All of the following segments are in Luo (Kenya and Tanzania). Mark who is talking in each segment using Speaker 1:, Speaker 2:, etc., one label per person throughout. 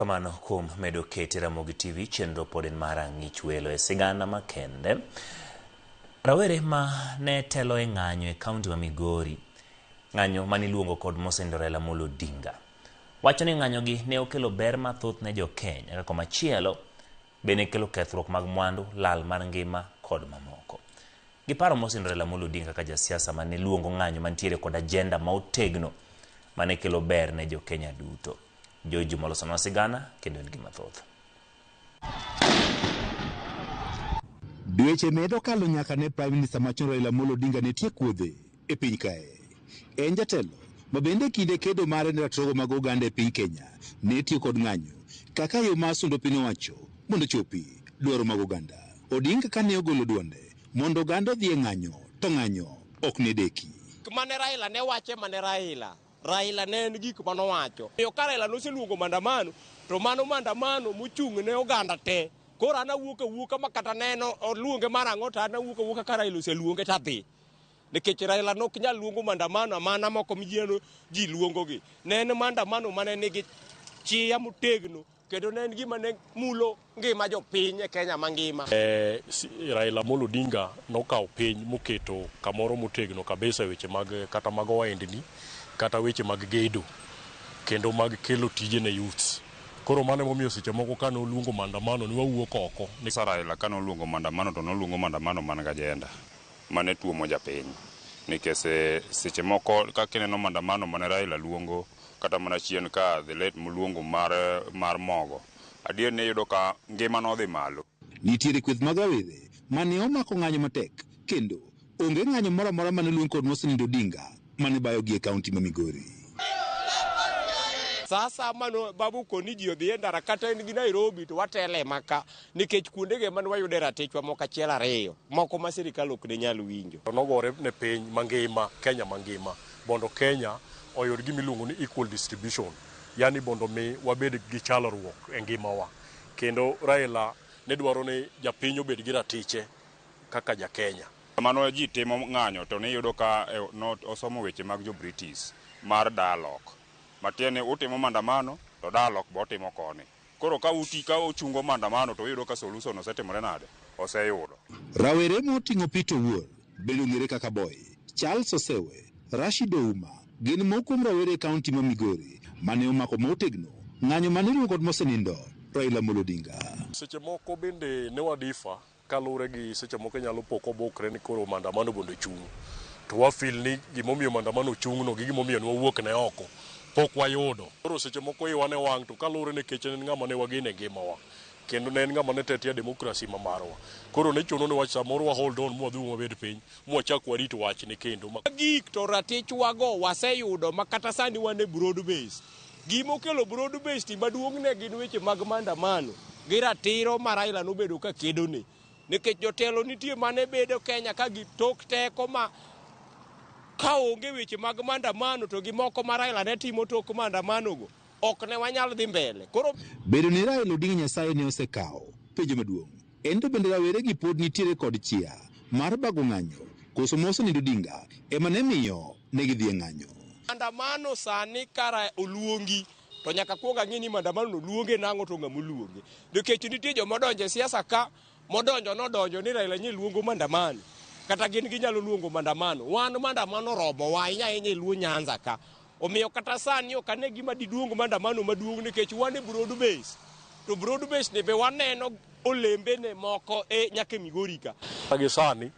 Speaker 1: Kamano kuom medo kete Ramogi TV chenro pod en mar ang'ich welo e sigana makende. Rawere ma ne telo e ng'anyo e kaunti ma Migori, ng'anyo mane iluongo kod Mosendo Raila Amolo Odinga, wacho ni ng'anyogi ne okelo ber mathoth ne jo Kenya ka komachielo be ne kelo kethruok mag mwandu, lal mar ngima kod mamoko. Giparo Mosendo Raila Amolo Odinga kaka jasiasa mane luongo ng'anyo mantiere kod ajenda ma otegno mane kelo ber ne jo Kenya duto. George molosonwa sigana kendo en gima thoth.
Speaker 2: Dweche medo kalo nyaka ne Prime Minister machon Raila Amolo Odinga ne tiek wuodhe e piny kae. En jatelo ma bende kinde kedo mare ne ratiro mag oganda e piny Kenya ne tiyo kod ng'anyo kaka yo mar sundo piny owacho mondo ochopi dwaro mag oganda. Odinga kane ogolo duonde mondo oganda odhi e ng'anyo to ng'anyo ok ne deki.
Speaker 3: Mane Raila ne wache mane Raila. Raila ne en gik mane owacho. Omiyo ka Raila noseluongo maandamano, to mano maandamano mochung' ne oganda te. Koro an awuok awuoka ma kata neno oluonge mar ang'o to an awuok awuoka ka Raila oseluonge to adhi. Nikech Raila ne ok nyal luongo maandamano amana moko mijieno ji luongogi. Ne en maandamano mane nigi chia motegno kendo ne en gima ne mulo ngima jopiny e Kenya mangima.
Speaker 4: Raila Amolo Odinga nokawo piny moketo kamoro motegno kabisa e weche mag kata mag ohendni kata weche mag gedo kendo mag kelo tije ne youths. Koro mano emomiyo seche moko kane oluongo maandamano ni wawuok oko.
Speaker 5: Sir Raila kane oluongo maandamano to noluongo maandamano man gi agenda mane tuomo japiny. Nikech seche moko kaka ineno maandamano mane Raila luongo kata mana chien ka the late moluongo mar mogo, adier ni iyudo ka ngima nodhi malo.
Speaker 2: Nitiere kweth mag rawere mane omako ng'anyo matek kendo onge ng'anyo moro amora mane oluong kod Mosenindo Odinga mane bayogi e kaunti ma Migori.
Speaker 3: Sasa mano babu koni ji odhi e ndara kata en gi Nairobi to watele maka nikech kuondege mane wayude ratichwa moko achiel ariyo moko ma sirikal ok ne nyal winjo.
Speaker 4: To nogore ne piny mangima, Kenya mangima, mondo Kenya oyud gima iluongo ni equal distribution, yani mondo mi wabed gi chalruok e ngimawa. Kendo Raila ne dwaro ni japiny obed gi ratiche kaka ja Kenya.
Speaker 5: Mano ji timo ng'anyo to niyudo ka osomo weche mag jo British mar dialogue. Matiende ni utimo maandamano to dialogue be otimo koni. Koro ka uti ka uchungo maandamano to uyudo ka solution osetimore nade? Oseyudo.
Speaker 2: Rawere moting'o Peter Owuor bende ong'ere kaka Boy, Charles Osewe, Rashid Ouma gin moko kuom rawere e kaunti ma Migori mane omako motegno ng'anyo mane iluongo kod mosenindo Raila Amolo Odinga.
Speaker 4: Seche moko bende ne wadifa kaluwore gi seche moko inyalo po kobukre ni koro maandamano mondo ochung'. To wa feel ni gimomiyo maandamano ochung' no gi gimomiyo ne wawuok ne oko pok wayudo. Koro seche moko iwa ne wang' to kaluwore nikech en ng'ama ne wageno e ngimawa. Kendo ne en ng'ama ne tetea demokrasi ma marwa. Koro ne chuno ni wach samoro wa hold on mwadhi wabed piny mwachak warit wachni kendo.
Speaker 3: Gik to ratichwago waseyudo ma kata sani wan e broad base. Gima okelo broad base maduong' ne gin weche mag maandamano gi ratiro ma Raila nobedo ka kedone. Nikech jotelo nitie mane bedo Kenya ka gi tok teko ma ka onge weche mag maandamano to gi moko ma Raila ne timo tok maandamano go ok ne wanyal dhi mbele. Koro
Speaker 2: bedo ni Raila Odinga Nyasaye ne osekawo penjo maduong' en to bende rawere gi pod nitiere kod chia mar bago ng'anyo koso Mosenindo Odinga ema ne miyo ne gidhi e ng'anyo.
Speaker 3: Maandamano sani kara oluongi to nyaka kuong ang'e ni maandamano no luonge nang'o to ng'ama oluonge. Nikech nitie joma odonjo e siasa ka modonjo nodonjo ni Raila nye luongo maandamano. Kata gin ginyalo luongo maandamano. Wan maandamano oromowa ahinya ahinya e Luo Nyanza ka. Omiyo kata sani ok ane gima diduong maandamano maduong' nikech wan e broad base. To broad base ni be waneno olembene moko e nyaka e Migori ka.
Speaker 4: Gi sani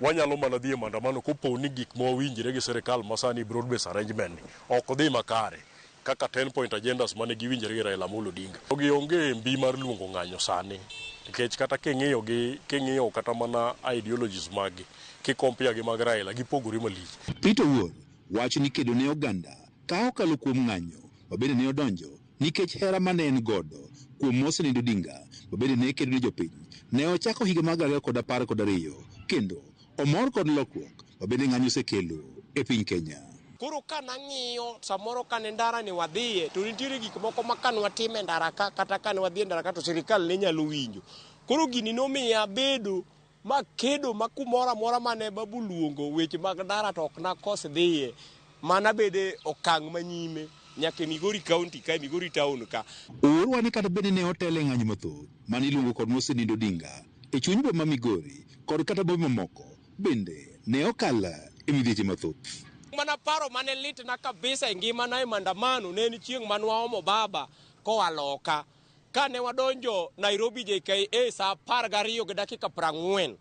Speaker 4: wanyalo mana dhi e maandamano kopo ni gik ma wawinjre gi sirikal ma sani broad base arrangement ni ok dhi makare kaka 10 point agendas mane giwinjre gi Raila Amolo Odinga. Gionge mbi mar luongo ng'anyo sani nikech kata king'iyo gi king'iyo kata mana ideologies mag gi kikompare gi mag Raila gipogore malich.
Speaker 2: Peter Owuor wacho ni kedo ne oganda ka okalo kuom ng'anyo ma bende ne odonjo nikech hera mane en godo kuom Mosenindo Odinga ma bende ne kedo ne jopiny ne ochako higa mag 2012 kendo omor kod lokruok ma bende ng'anyo osekelo e piny Kenya.
Speaker 3: Koro ka nang'iyo samoro kane ndara ni wadhiye to nitiere gik moko ma kane watimo e ndara ka kata kane wadhi e ndara ka to sirikal ne nyalo winjo. Koro gini nomiya abedo makedo ma kumoro amora mane babu luongo weche mag ndara to ok nakos dhiye mana bede okang' manyime. nyaka e Migori County ka e Migori Town ka.
Speaker 2: Oorwa ni kata bed ni ne otelo e ng'anyo mathoth mane iluongo kod mosenindo Odinga e chuny boma ma Migori kod kata bombe mamoko bende ne okalo e midhieche mathoth.
Speaker 3: Mana paro mane litna kabisa e ngimana e maandamano ne en chieng' mane waomo baba koa loka. Kane wadonjo Nairobi JKIA saa 12:40,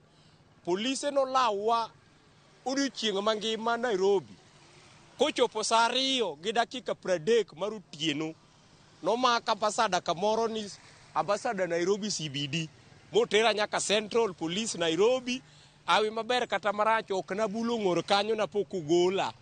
Speaker 3: polise nolawa odiochieng' mangima Nairobi. Kochopo saa 2:30 mar otieno, nomaka ambassador kamoro ni ambassador Nairobi CBD, motera nyaka Central Police Nairobi. Awi maber kata marach ok nabulo ng'or kanyo napok ogola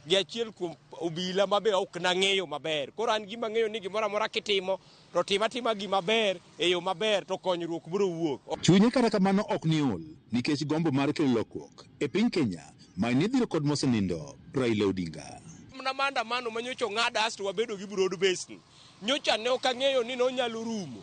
Speaker 3: gi achiel kuom obila mabe ok nang'eyo maber. Koro an gima ang'eyo ni gimoro amora kitimo to tim atima gima ber e yo maber to konyruok biro wuok.
Speaker 2: Chunye kata kamano ok ni ol nikech gombo mar kelo lokruok e piny Kenya ma nidhiro kod mosenindo Raila Odinga.
Speaker 3: Mana maandamano manyocha ong'ad asto wabedo gi broad based. Nyocha ne ok ang'eyo ni nonyalo rumo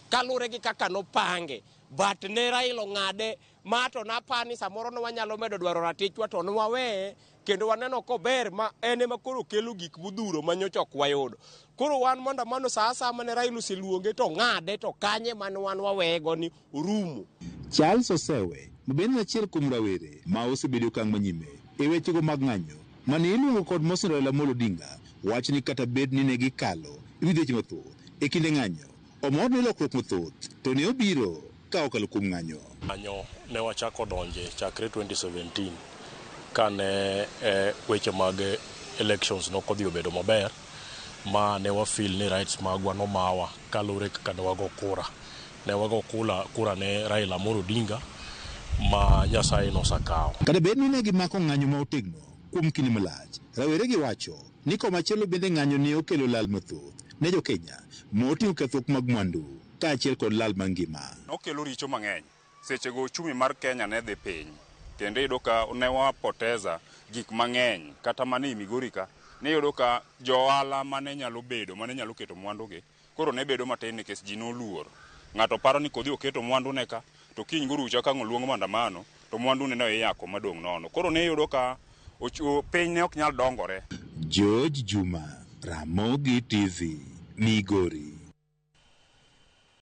Speaker 3: kaluwore gi kaka nopange, but ne Raila ong'ade ma to napani samoro ne wanyalo medo dwaro ratichwa to ne waweye kendo waneno kober ma en ema koro kelo gik modhuro ma nyocha ok wayudo. Koro wan maandamano sa asaya mane Raila oseluonge to ong'ade to kanye mane wan waweye ni orumo.
Speaker 2: Charles Osewe ma bende en achiel kuom rawere ma osebedo e okang' manyime e wechego mag ng'anyo mane iluongo kod mosenindo Raila Amolo Odinga wacho ni kata bed ni ne gikalo e midhieche mathoth e kinde ng'anyo omor ni lokruok mathoth to ne obiro ka okalo kuom ng'anyo.
Speaker 4: Ng'anyo ne wachako donje chakre 2017 kane weche mag elections nokodhi obedo maber ma ne wa feel ni rights magwa nomawa kaluwore kaka ne wago kura. Ne wago kura ne Raila Amolo Odinga ma Nyasaye nosakawo.
Speaker 2: Kata bed ni ne gimako ng'anyo ma otegno kuom kinde malach, rawere gi wacho ni komachielo bende ng'anyo ne okelo lal mathoth ne jokenya moting'o kethruok mag mwandu kaachiel kod lal mar ngima.
Speaker 5: Nokelo richo mang'eny. Sechego uchumi mar Kenya ne dhi piny. Kendo iyudo ka ne wapoteza gik mang'eny kata mana e Migori ka niyudo ka jo ohala mane nyalo bedo mane nyalo keto mwandugi koro ne bedo matin nikech ji noluor. Ng'ato paro ni kodhi oketo mwandune ka to kiny gorucha ka ang' oluong maandamano to mwandune no iyako madong' nono. Koro niyudo ka piny ne ok nyal dongore.
Speaker 2: George Juma, Ramogi TV, Migori.